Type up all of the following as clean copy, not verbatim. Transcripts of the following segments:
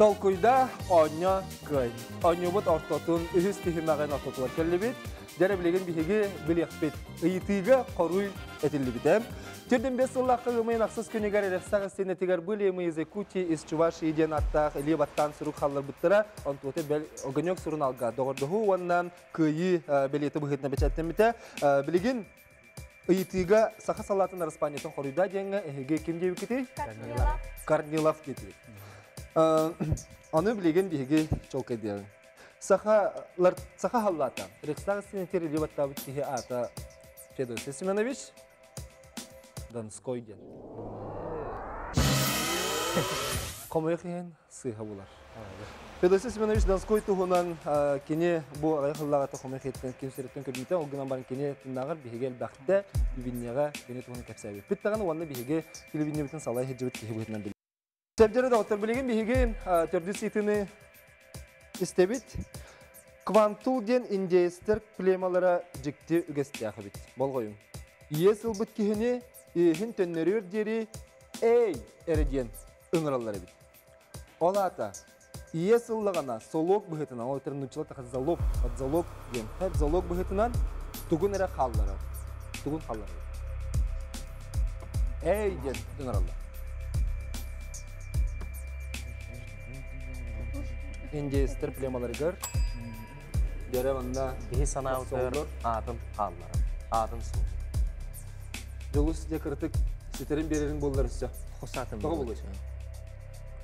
Толкуйда оонньо кыай. Оонньуубут ортотун үһүс түһүмэҕин ортотугар кэллибит. Дьэрэ билигин биһиги билиэхпит. Ыйытыыга хоруй этиллибитэ. Төрдүн бес сыллаахха ымыйын ахсыс күнүгэр Ревсах истиэнэтигэр «Были мы из Якутии, из Чувашии» диэн аттаах илии баттаан сурук халларбыттара. Онтуота бэл Огонек суруналга доҕордоһуу уонна кыайыы бэлиэтэ быһыытынан бэчээттэммитэ. Билигин ыйытыыга саха салаатын араспаанньатын хоруйдаа диэҥҥэ эһиги ким диэбиккитий? Корнилов. Корнилов диэтигит. Ону билигин биһиги чуолкайдыаҕыҥ. Саха саха халлаата. Рекстаг сенетер илии баттаабыт киһи аата Федосий Семенович Донской диэн. Хомойуох иһин сыыһа булар. Федосий Семенович Донской туһунан кини бу аҕыйах сыллааҕыта хомойуох иһиттэн ким сириттэн көрбүтэ, ол гынан баран кини тыннааҕар биһиги элбэхтэ Лүбүнньэҕэ кини туһунан кэпсээбиппит даҕаны уонна биһиги телевидениебытын салай сылдьыбыт киһи быһыытынан билбит. Сэрдэрэ доҕоттор, билигин биһиги төрдүс ыйытыыны истэбит. Квантул диэн индеецтэр племалара дьикти үгэстээх эбит. Болҕойуҥ. Иэс ылбыт киһини иэһин төннөрүөр диэри «Эй!» эрэ диэн ыҥыраллар эбит. Ол аата, иэс ыллаҕына солуок быһыытынан, ол этэр нууччалар таха залог, под залог диэн, залог быһыытынан тугун эрэ хаалларар. Тугун хаалларар. Эй диэн ыҥыраллар. Индеецтэр племаларыгар дьэрэ манна Киһи санаабытыгар аатын хаалларар. Аатын суох. Дьолус дьэ кырытык ситэрин биэрэрин буоллар өссө. Хос аатын Тоҕо буолуой?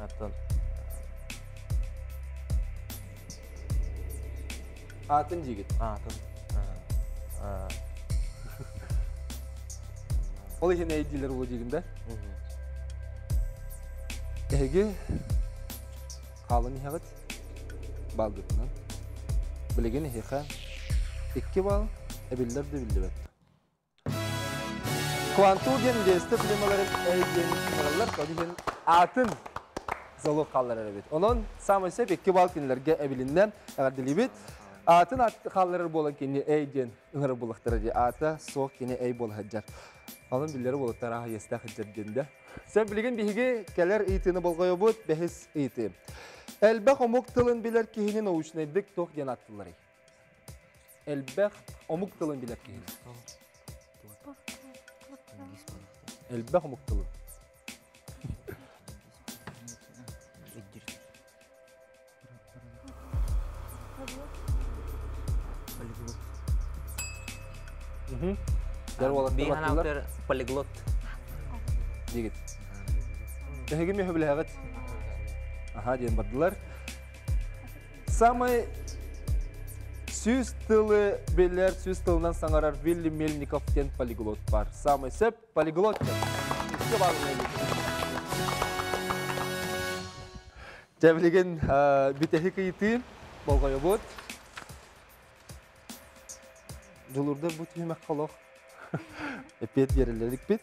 Атын. Аатын диигит. Аатын. Ол иһин эй диилэр улуу диигин да? Эһиги хаалан иһэҕит баалгытынан. Билигин эһиэхэ икки баал эбиллэр да биллибэт. Квантул диэн инвестор фирмаларын эй диэн ыҥыраллар, ол иһин аатын залог хаалларар эбит. Онон саамай сөп икки балл кинилэргэ эбилиннэ. Эҕэрдэлиибит. Аатын хаалларар буолан кини эй диэн ыҥырар буоллахтара дии. Аата суох кини эй буола сылдьар. Онон биллэрэ буолуттар аах иэстээх сылдьар диэн да. Сен билигин биһиги кэлэр ыйытыыны болҕойобут бэһис ыйытыы. Элбэх омук тылын билэр киһини научнайдык туох диэн ааттыылларый? Элбэх омук тылын билэр киһини. Элбэх омук тылын. Биһан полиглот. Дигит. Эһиги мөһө билэҕит. Аха диэн бардылар. Самый сүүс тылы билэр, сүүс тылынан саҥарар Вилли Мельников диэн полиглот бар. Самый сөп полиглот диэн. Икки баалын Дьэ билигин бүтэһик ыйытыы болҕойобут. Дьулуурдар бу түһүмэххэ олох эппиэт биэрэллэрикпит.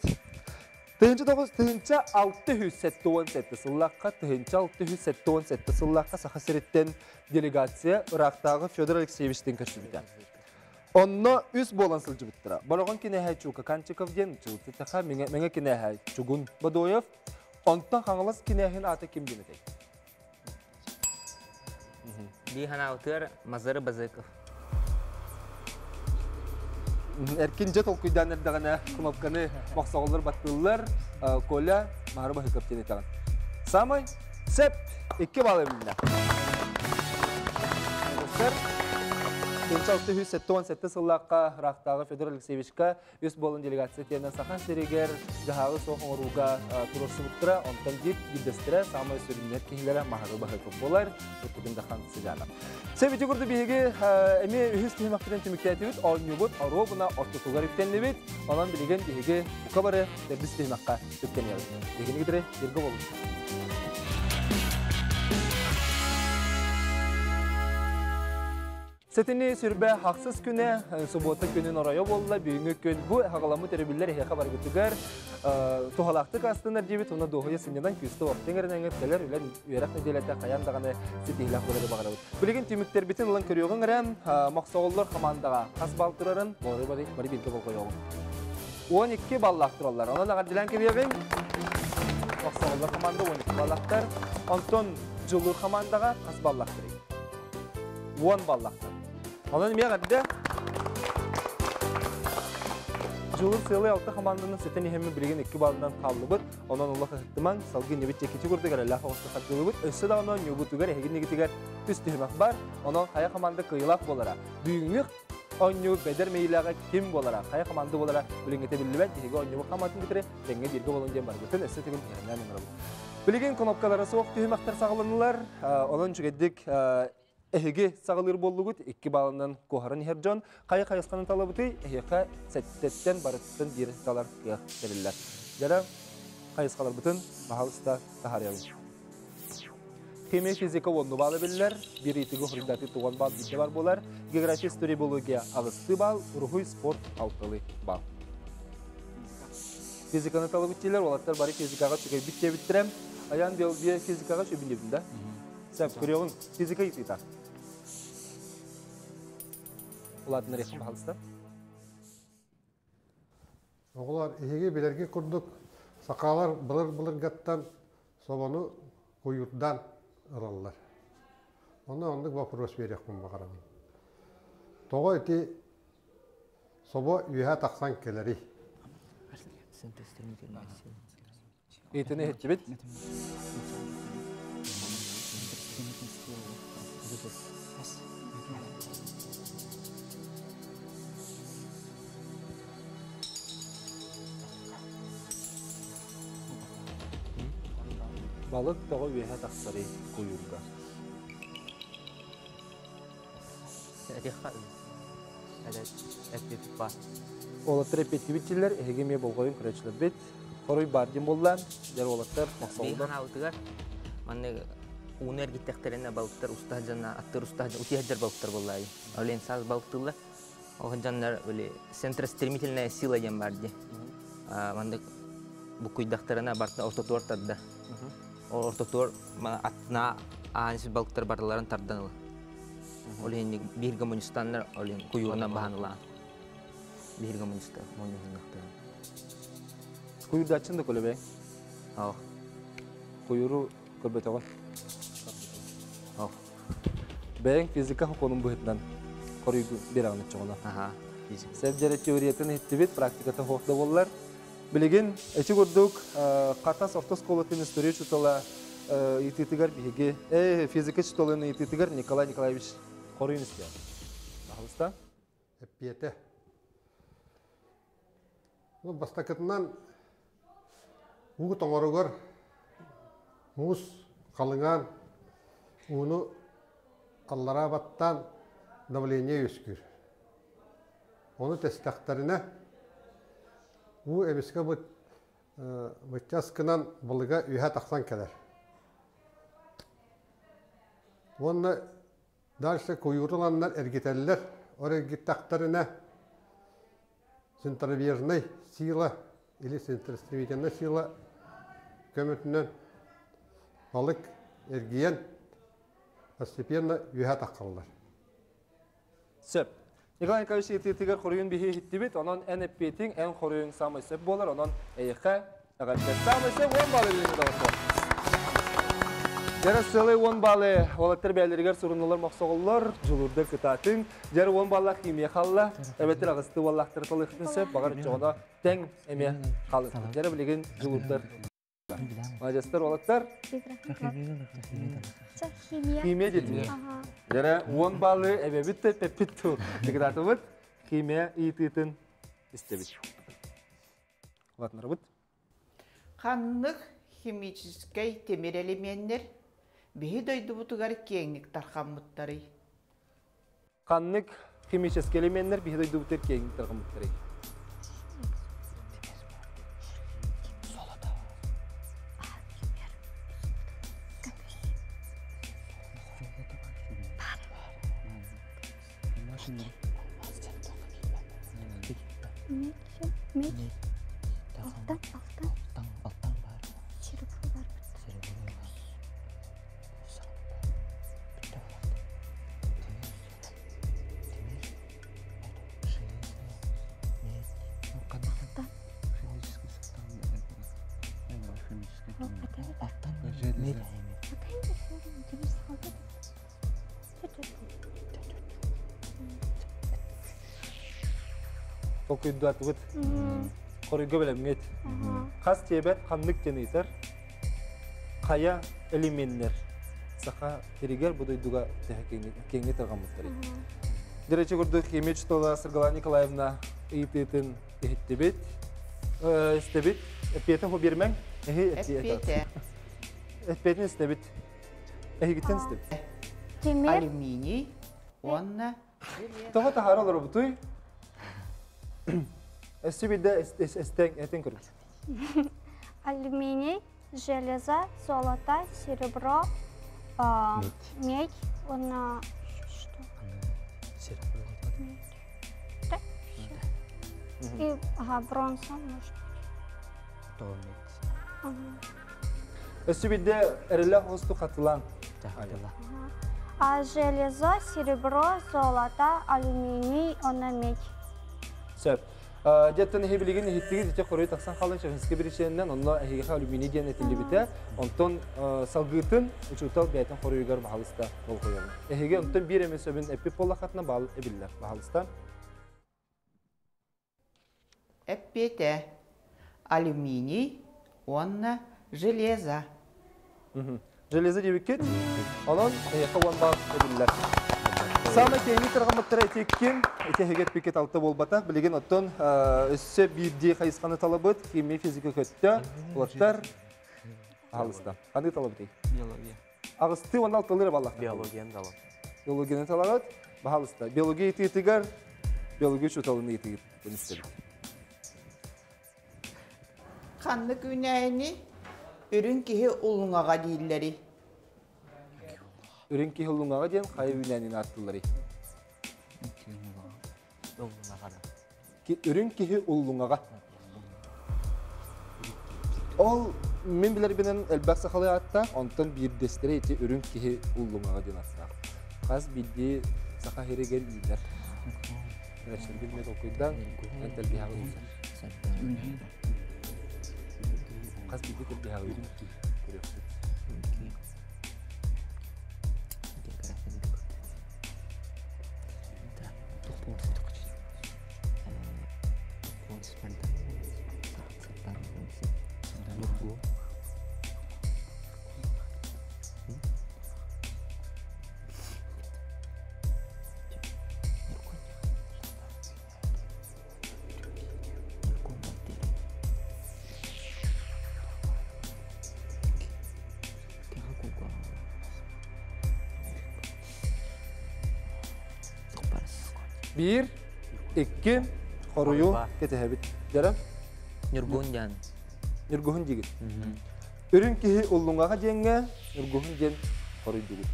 1967 сыллаахха 1677 сыллаахха Саха сириттэн делегация ыраахтааҕы Федор Алексеевичтыын көрсүбүтэ. Онно үс буолан сылдьыбыттара. Бороҕон кинээһэ Чука Канчиков диэн Чылтытаха Мэҥэ кинээһэ Чугун Бодоев, онтон Хаҥалас кинээһин аата ким диэн этэй? Бии ханаабытыгар Мазары Базыков. Эркин дьэ толкуйдаан эрдэҕинэ кнопканы мохсоҕоллор баттыыллар. Коля Маһары Баһыков диэн этэҕин. Самай сеп икки балл эбилиннэ. 1677 сыллаахха ыраахтааҕы Федор Алексеевичка үс буолан делегация тиэнэ Саха сиригэр дьаһааҕы суох оҥорууга туруорсубуттара. Онтон биир биирдэстэрэ саамай сүрүннэр киһилэрэ Маһары Баһыков буолар. Ыттыгын Дахан Сыдьаана. Сэбити курдук биһиги эмиэ үһүс түһүмэхпитин түмүктээтибит. Оонньуубут оруобуна ортотугар үктэннибит. Онон билигин биһиги бука бары төрдүс түһүмэххэ үктэниэҕит. Биһигини кытары бииргэ буолун. Сэтини сүрбэ хахсыс күнэ, субуота күнүн оройо буолла. Бүгүҥҥү күн бу хаҕаламмыт өрөбүллэр эһиэхэ баргытыгар туһалаахтык астынар диэбит уонна дуоһуйа сынньанан күүстэ ортоҥ эрэнэҥҥит кэлэр үлэн үөрэх нэдиэлэтэ хайаан даҕаны ситиһиилээх буолары баҕарабыт. Билигин түмүктэрбитин ылан көрүөҕүҥ эрэ, мохсоҕоллор хамаандаҕа хас балл турарын бары бары бары бииргэ болҕойоҕуҥ. 12 баллаах тураллар. Онон эҕэрдэлээн кэбиэҕиҥ. Мохсоҕоллор хамаанда 12 баллаахтар. Онтон Дьулуур хамаандаҕа хас баллахтарый? 10 баллахтар. Онон эмиэ эҕэрдэ. Дьулуур сыалай алта хамаанданы ситэн иһэммин билигин 2 баллынан хааллыбыт. Онон олох ыһыктымаҥ, салгыы ньыбит чэкичи курдук эрэллээх оҕусты хардыылыбыт. Өссө даҕаны оонньуубутугар эһигиннигитигэр үс түһүмэх бар. Онон хайа хамаанда кыайыылаах буолара. Бүгүҥҥү оонньуу бэдэр мэйиилээҕэ ким буолара, хайа хамаанда буолара билиҥҥитэ биллибэт. Биһиги оонньуубут хамаандатын кытары тэҥҥэ бииргэ буолун диэн барбытын өссө төгүл иһэринээн ыҥырабыт. Билигин кнопкалара суох түһүмэхтэр саҕаланнылар. Онон үчүгэйдик эһиги саҕалыыр буоллугут. 2 баллынан куоһаран иһэр дьон хайа хайысханы талабытый? Эһиэхэ сэттэттэн барыттан биир талар кыах бэриллэр. Дьара хайысхаларбытын баһалыста таһаарыабын. Химия, физика уонну баалы биллэр, биир ыйытыгы хоруйдатыы туган баал биирдэ бар буолар, география, история, биология аҕыстыы баал, уруһуй, спорт алтылыы баал. Физиканы талыбыт диилэр, уолаттар бары физикаҕа үчүгэйбит диэбиттэрэ. Аян биофизикаҕа үчүгэйбин да? Сөп, көрүөҕүҥ. Физика ыйытыыта. Улаатыннарыаххын баһалыста. Оҕолор, эһиги билэргит курдук, сахалар былыр-былыргаттан собону куйуурдаан ылаллар. Онно оннук вопрос биэриэхпин баҕарабын. Тоҕо ити собо үөһэ тахсан кэлэрий? Итини иһиттибит. Балык тоҕо үөһэ тахсарый куйуурга? Уолаттар эппиэттибит дииллэр, эһиги эмиэ болҕойун көрөөччүлэрбит. Хоруй баар диэн буолла. Дьэр уолаттар мохсоҕоллор. Биһи маннык ууну эргиттэхтэринэ балыктар уста сылдьанна аттыр уста сылдьан утуйа сылдьар балыктар буоллаайы. Ол саас балыктыыллар. Ол сылдьаннар били центростремительная сила диэн баар дии. Маннык буккуйдахтарына барыта ортотугар тарда. Ол ортотугар аттына аан балыктар барыларын тардан ылар. Ол иһин биир коммунистаннар ол иһин куйуурунан баһан ылаан. Биир коммуниста мунньуһуннахтарын. Куйуурдааччын да көлөбөй. Ох. Куйууру көрбөтөҕүн. Ох. Бэйэҥ физика хокуонун быһыытынан хоруйгу биэрэҕин оччоҕуна. Аха, физика. Сэп дьэрэ теориятын иһиттибит, практиката суох да буоллар. Билигин ити курдук Хатас орто оскуолатын история учуутала ыйытыытыгар биһиги физика учууталын ыйытыытыгар Николай Николаевич хоруйун истиэ. Пожалуйста. Эппиэтэ. Ну, бастакытынан уу тоҥоругар муус халыҥаан ууну аллараа баттаан давление үөскүүр. Ону тэстэхтэринэ уу эмискэ быччас гынан балыга үөһэ тахсан кэлэр. Уонна дальше куйууру ыланнар эргитэллэр. Ол эргиттэхтэринэ центробежная сила или центростремительная сила көмөтүнэн балык эргийэн постепенно үөһэ таххаллар. Сөп. Николай Николаевич ыйытыытыгар хоруйун биһи иһиттибит, онон эн эппиэтиҥ, эн хоруйуҥ саамай сөп буолар, онон эйиэхэ эҕэрдэ. Саамай сөп 10 баллы билиҥҥи доҕоттор. Дьэрэ сыалай 10 баллы уолаттар бэйэлэригэр суруналлар мохсоҕоллор, дьулуурдар кытаатыҥ. Дьэр 10 баллаах химия халла, эбэтэр аҕысты уоллаахтары талыахтын сөп, баҕар оччоҕуна тэҥ эмиэ халыт. Дьэрэ билигин дьулуурдар Маладьыастар уолаттар. Химия. Химия диэтиҥ. Дьэрэ 10 баллы эбэбит да эппит ту. Деградабыт химия ыйытыытын истэбит. Улаатынарабыт. Ханнык химическэй тимир элеменнэр биһи дойдубутугар киэҥник тархаммыттарый? Ханнык химическэй элеменнэр биһи дойдубутугар киэҥник тарҕаммыттарый? Медь, алтан, алтан. Алтан бар. Серебро бар. Серебро бар. Толкуйдаатыбыт. Хоруйга бэлэмҥит. Хас тиэбэт ханнык диэн ыйытар. Хайа элеменнэр саха сиригэр бу дойдуга киэҥҥэ тарҕаммыттар. Диречи курдук химия учуутала Саргылана Николаевна ыйытыытын иһиттибит. Истэбит. Эппиэтин хо биэрмэҥ. Эһи Эппиэтэ. Эппиэтин истэбит. Эһигиттэн истэбит. Тимир. Алюминий уонна Тоҕо таһаара олоробутуй? Өссө биирдэ эстэн этин көрүҥ. Алюминий, железо, золото, серебро, медь, уонна что? Да, И ага, бронза, может. Өссө биирдэ эрэллээх оҕусту хатылаан. А железо, серебро, золото, алюминий, уонна медь. Сөп. Дьэттэн эһи билигин иһиттигит ити хоруй тахсан хаалан Чехинскэй биричиэнинэн онно эһиэхэ алюминий диэн этиллибитэ. Онтон салгыытын учуутал бэйэтин хоруйугар баһалыста болҕойоҕун. Эһиги онтон биир эмэ сөбүн эппит буоллаххытына баал эбиллэр. Баһалыста. Эппиэтэ алюминий уонна железо. Железо диэбиккит. Онон эһиэхэ уон баал эбиллэр. Саамай киэҥник тарҕаммыттара ити ким? Ити эһиги эппиккит алта буолбатах. Билигин оттон өссө биирдии хайысханы талабыт. Химия, физика көттө. Улаттар. Аһалыста. Ханыы талабытый? Биология. Аҕыстыы уонна алталыы эрэ баллахтар. Биологияны талабыт. Биологияны талаҕыт. Баһалыста. Биология ыйытыытыгар биология учууталын ыйытыгыт истэбит. Ханнык үүнээйини үрүҥ киһи улуҥаҕа дииллэрий? Үрүҥ киһи улуҥаҕа диэн хайа үүнээнин ааттыылларый? Үрүҥ киһи уллуҥаҕа. Ол мин билэрбинэн элбэх сахалыы ааттаах, онтон биирдэстэрэ ити үрүҥ киһи уллуҥаҕа диэн ааттаах. Хас биирдии саха сиригэр үүнэр. Билэрсэрбит эмиэ толкуйдаан, эн тэлгэһэҕэ үүнэр. Хас биирдии тэлгэһэҕэ үүнэр. Көрүөхпүт. Биир, икки, хоруйу кэтэһэбит. Дьара? Ньургуһун диэн. Ньургуһун диигит. Үрүҥ киһи уллуҥаҕа диэҥҥэ ньургуһун диэн хоруйдугут.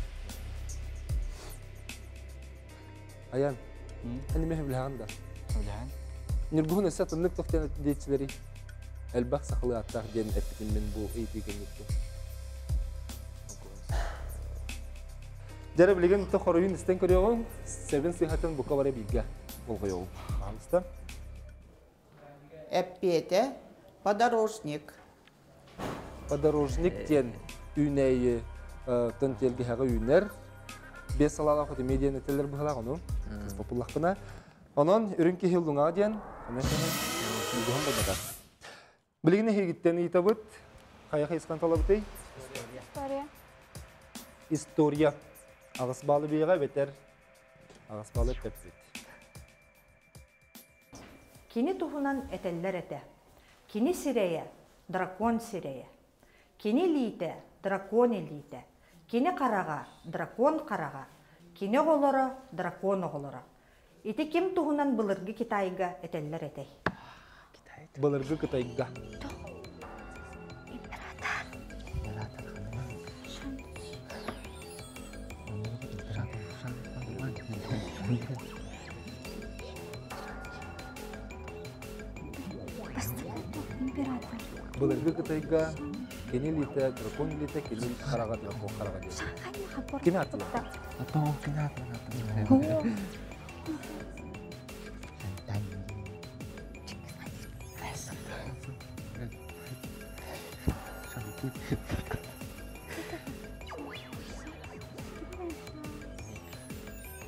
Аян, эн эмиэ билэҕин да? Билэҕин. Ньургуһун өссө атыннык туох диэн диэччилэрий? Элбэх сахалыы ааттаах диэн эппитим мин бу ыйытыы кэнниттэн. Дьэрэ билигин то хоруйун истэн көрүөҕүҥ, сэбин сыыһатын бука бары бииргэ болҕойоҕуҥ. Пожалуйста. Эппиэтэ подорожник. Подорожник диэн үүнээйи тон тиэлгэһэҕэ үүнэр. Биэс салаалаах отемия диэн этэллэр быһалаах ону. Популлахпына. Онон үрүҥ киһи уллуҥаҕа диэн, онон ньургуһун болбатар. Билигин эһигиттэн ыйытабыт. Хайа хайысхан талабытый? История. История. Аҕыс баалы биэҕэ эбэтэр аҕыс баалы эппэппит. Кини туһунан этэллэр этэ. Кини сирэйэ дракон сирэйэ. Кини илиитэ дракон илиитэ. Кини хараҕа дракон хараҕа. Кини оҕолоро дракон оҕолоро. Ити ким туһунан былыргы Китайга этэллэр этэй? Былыргы Кытайга. Император. Император Император. Былыргы Кытайга кини илиитэ дракон илиитэ, кини хараҕа дракон хараҕа диэн. Кини аттылар.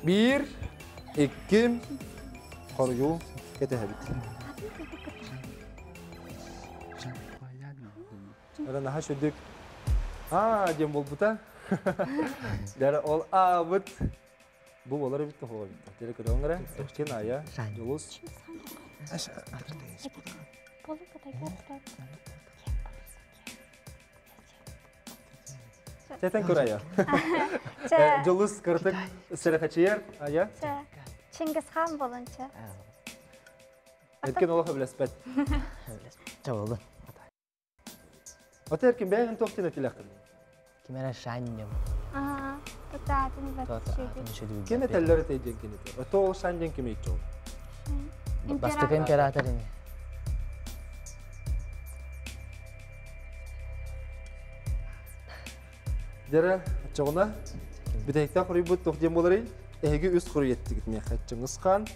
Биир, икки, хоруйу кэтэһэбит. Ара наһаа шүдүк. Аа, диэн буолбута. Дара ол аабыт. Бу болар эбит тоһуга бит. Теле көрөңөрө, Эрчин Ая, Жулус. Тетен көр Ая. Жулус кыртык сэрехачиер Ая. Чингисхан болонча. Эркен олох өблеспет. Чабылды. Ата Эркен бәйін тоқтын этилэхтин. Кимера шаннем. Аа, тутаатын бат. Кеме теллери тейден кенете. Ото ол шанден кеме итчол. Бастыкы император ини. Дere чоғына бүтәйкте хуруйбут тоқ дем болары. Эһиги үс хуруй еттигит меха Чыңгыз хан,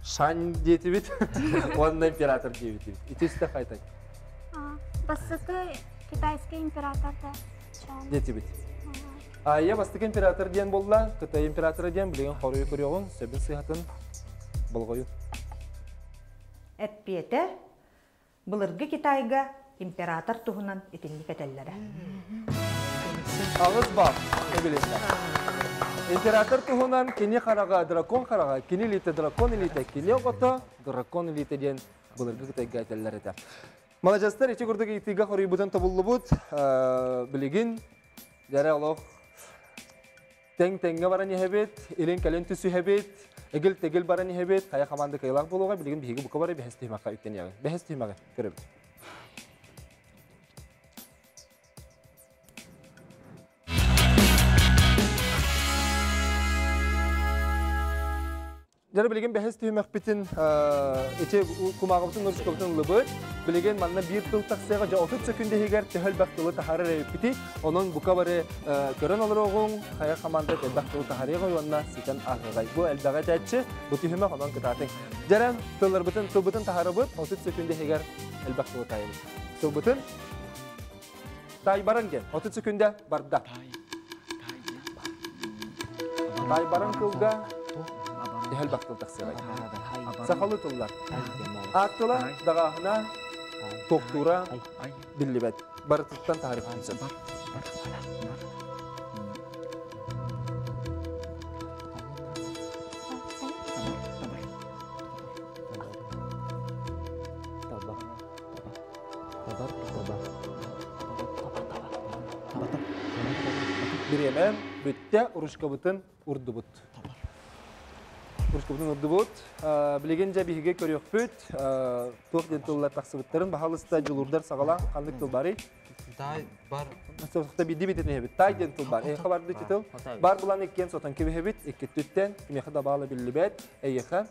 Шань диэтибит, онна император диэбит. Итисте хайтай. Бастыкы китайский император да. Диэтибит. Айя бастыкы император диэн болла, Кытай императоры диэн билеген хоруй көрüөгүн, сөбүн сыйхатын болгою. Эппиэте былыргы Китайга император туһунан итинник этэллэрэ. Агыз бар, эбилинде. Император туһунан кини хараға дракон хараға, кини лите дракон илите, кини огото дракон илите диэн былыргы Кытайга этэллэр этэ. Маладьастар ити курдук итига хоруйбутун тобуллубут, билигин дәрә олох тең теңге баран иһэбит, илин кэлин түсүһэбит, эгил тегил баран иһэбит, хайа команда кыйлаах буолуга билигин биһиги бука бары бэһэс түһүмэххэ үктэн Бэһэс түһүмэҕи көрөбүт. Жары билеген бәхес түймәк битин иче кумагыбытын нурчкобытын лыбыт. Билеген манна бир тыл таксыга жа 30 секунда хигер төһөл бак тылы тахары репити. Онон бука бары көрөн олорогун хая команда бак тылы тахары гойонна ситен ахыгай. Бу элбәгә тәче бу түймәк онон кытатын. Жаран тыллар битин тылбытын тахары бут 30 секунда хигер элбак тылы тайыбыт. Тылбытын тай баран ген 30 секунда барда. Тай баран кылга Дехел бақтыл тақсырай. Сақалы тыллар. Аттыла дағағына тоқтура биллибет. Барытыттан тариф күнсін. Биремен бүтте урушкабытын урдубут. Урушкабытын урдубут. Билеген жа биһиге көрүөхпүт. Туох ден тыллар тахсыбыттарын баһалыста жулурдар сагала ханнык тыл бары. Тай бар. Соқта бидди битет нехебит. Тай ден тыл бар. Эхе барды титул. Бар булан иккен сотан кебехебит. Икки түттен кимеха да баалы биллибет. Эйеха.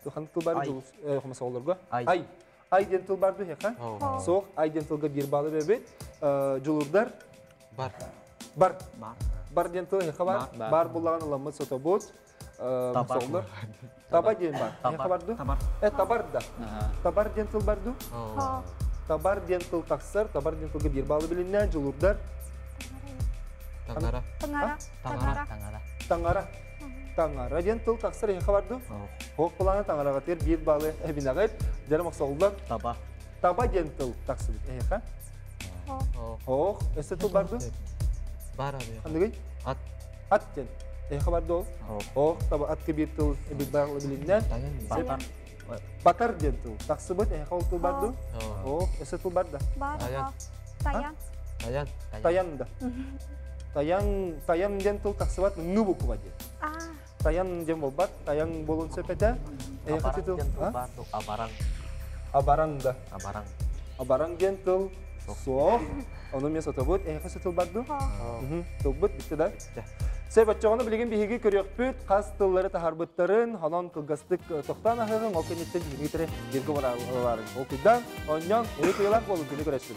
Ханнык тыл бары жулус хомаса олорго. Ай. Ай ден тыл барды хеха. Соқ ай ден тылга бир баалы бебит. Жулурдар. Бар. Бар. Бар ден тыл хеха бар. Бар буллаган ыламмыт сотобут. Табар. Таба ден бар. Хеха барду? Табар да. Табар ден тыл барду? Табар ден тыл таксар, табар ден тылга бир баалы билинне, жулурдар. Таңара. Таңара. Таңара. Таңара. Таңара ден тыл таксар хеха барду? Хоқ буланы таңарага тер бир баалы эбинагайт. Жарым оксоголдар. Таба. Таба ден тыл таксыр. Хеха? Ох, эсте тыл барду? Бар abi. Андыгый? Ат. Ат ден. Эхе барды ол? Ох, таба ат кебир тыл бир баалы билинне. Батар. Батар ден тыл. Таксыбыт эхе ол тыл барды? Ох, эсте тыл барды. Бар. Таян. Таян. Таян да. Таян, таян ден тыл таксыбат ну буква ден. Таян ден болбат, таян болун сөпете. Эхе тыл. Абаран. Абаран да. Абаран. Абаран ден тыл. Соқ. Оны мен сотобут. Эхе тыл барды? Тылбыт битти да. Себәтчоғыны білеген биһиги көрөкпүт, қас тыллары тахарбыттарын, ханон кылгастык тоқтан ахығын, ол кенеттен биһиги тире бирге бараларын. Ол күйдан, оннан, өрі кыйлақ болу күні көрәшпін.